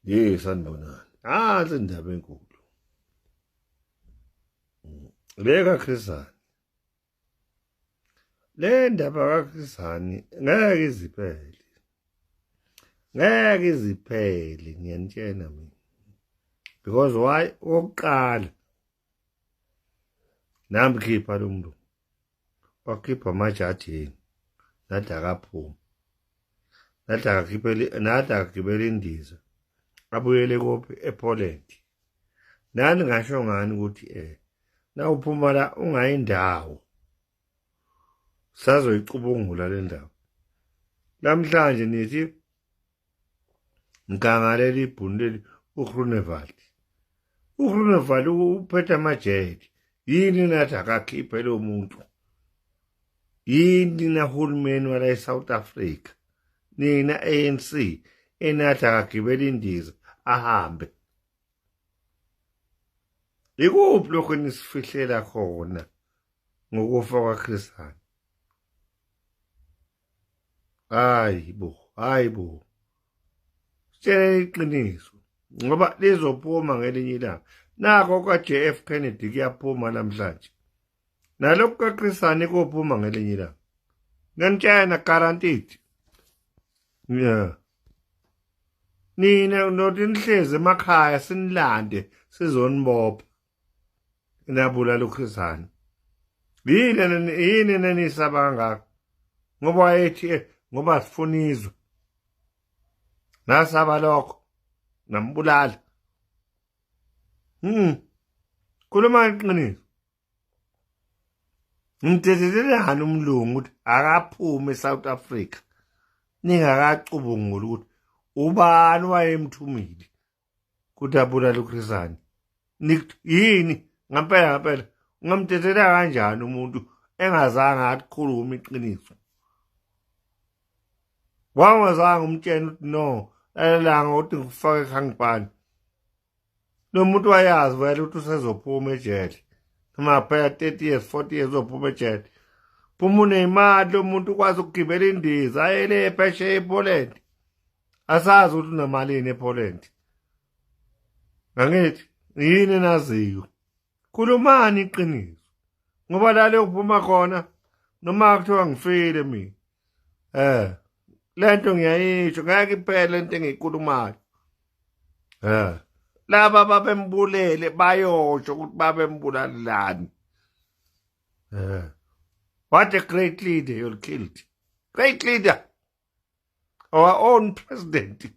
Ye sanibonani. Nansi indaba enkulu. Le kaChris Hani. Le ndaba kaChris Hani ngeke iziphele. Ngeke iziphele ngiyanitshena mina. Because why okokuqala namkhipha lo muntu wakhipha amajajini nathi akaphumi nathi akakhiphele nathi akagibele indiza abuyele kuphi ePoland. Nani ngasho ngani ukuthi nawuphuma la ungayindawo sazoyicubungula le ndaba namhlanje. Nithi ngigangalela ibhunu leli uGrunewald. UGrunewald uphethe amajele. Yini nathi akakhiphe lo muntu? Yini nahulumeni wala eSouth Africa, nina ANC, enathi akagibela indiza ahambe? Ikuphi lokho nisifihlela khona ngokufa kwaChris Hani? Hayi bo, hayi bo, sitshele iqiniso ngoba lizophuma ngelinye ilanga. Nakho kwa-JF Kennedy kuyaphuma namhlanje, nalokhu kaChris Hani kophuma ngelinye ilanga, ngiyanitshena, guaranteed. Yeah, nina nothi nihlezi emakhaya sinilande sizonibopha nabulala uChris Hani. Yini, yini nenisaba kangaka? Ngoba wayethi ngoba sifuna izwe, nasaba lokho nambulala. Khuluma iqiniso. Ngimthethelelani umlungu ukuthi akaphume eSouth Africa ningakacubunguli ukuthi ubani wayemthumile ukuthi abulale uChris Hani? Yini ngampela ngampela, ungamthethela kanjani umuntu engazange akhulume iqiniso? Wangazange umtshela ukuthi no, lalelanga ukuthi ngikufake ekhangibhani. Lo muntu wayazi vele ukuthi usezophuma ejele noma phela 30 years, 40 years, uzophuma ejele. Phuma unemali lo muntu, ukwazi ukugibela indiza ayele phesheya ePoland. Asazi ukuthi unemalini ePoland. Angithi yini naziyo? Khulumani iqiniso ngoba la leyokuphuma khona noma kuthiwa ngifile mina, lento ngiyayisho, ngeke iphele lento engiyikhulumayo. Laba babembulele bayosho ukuthi babembulalelani. What a great leader you killed, great leader, our own president.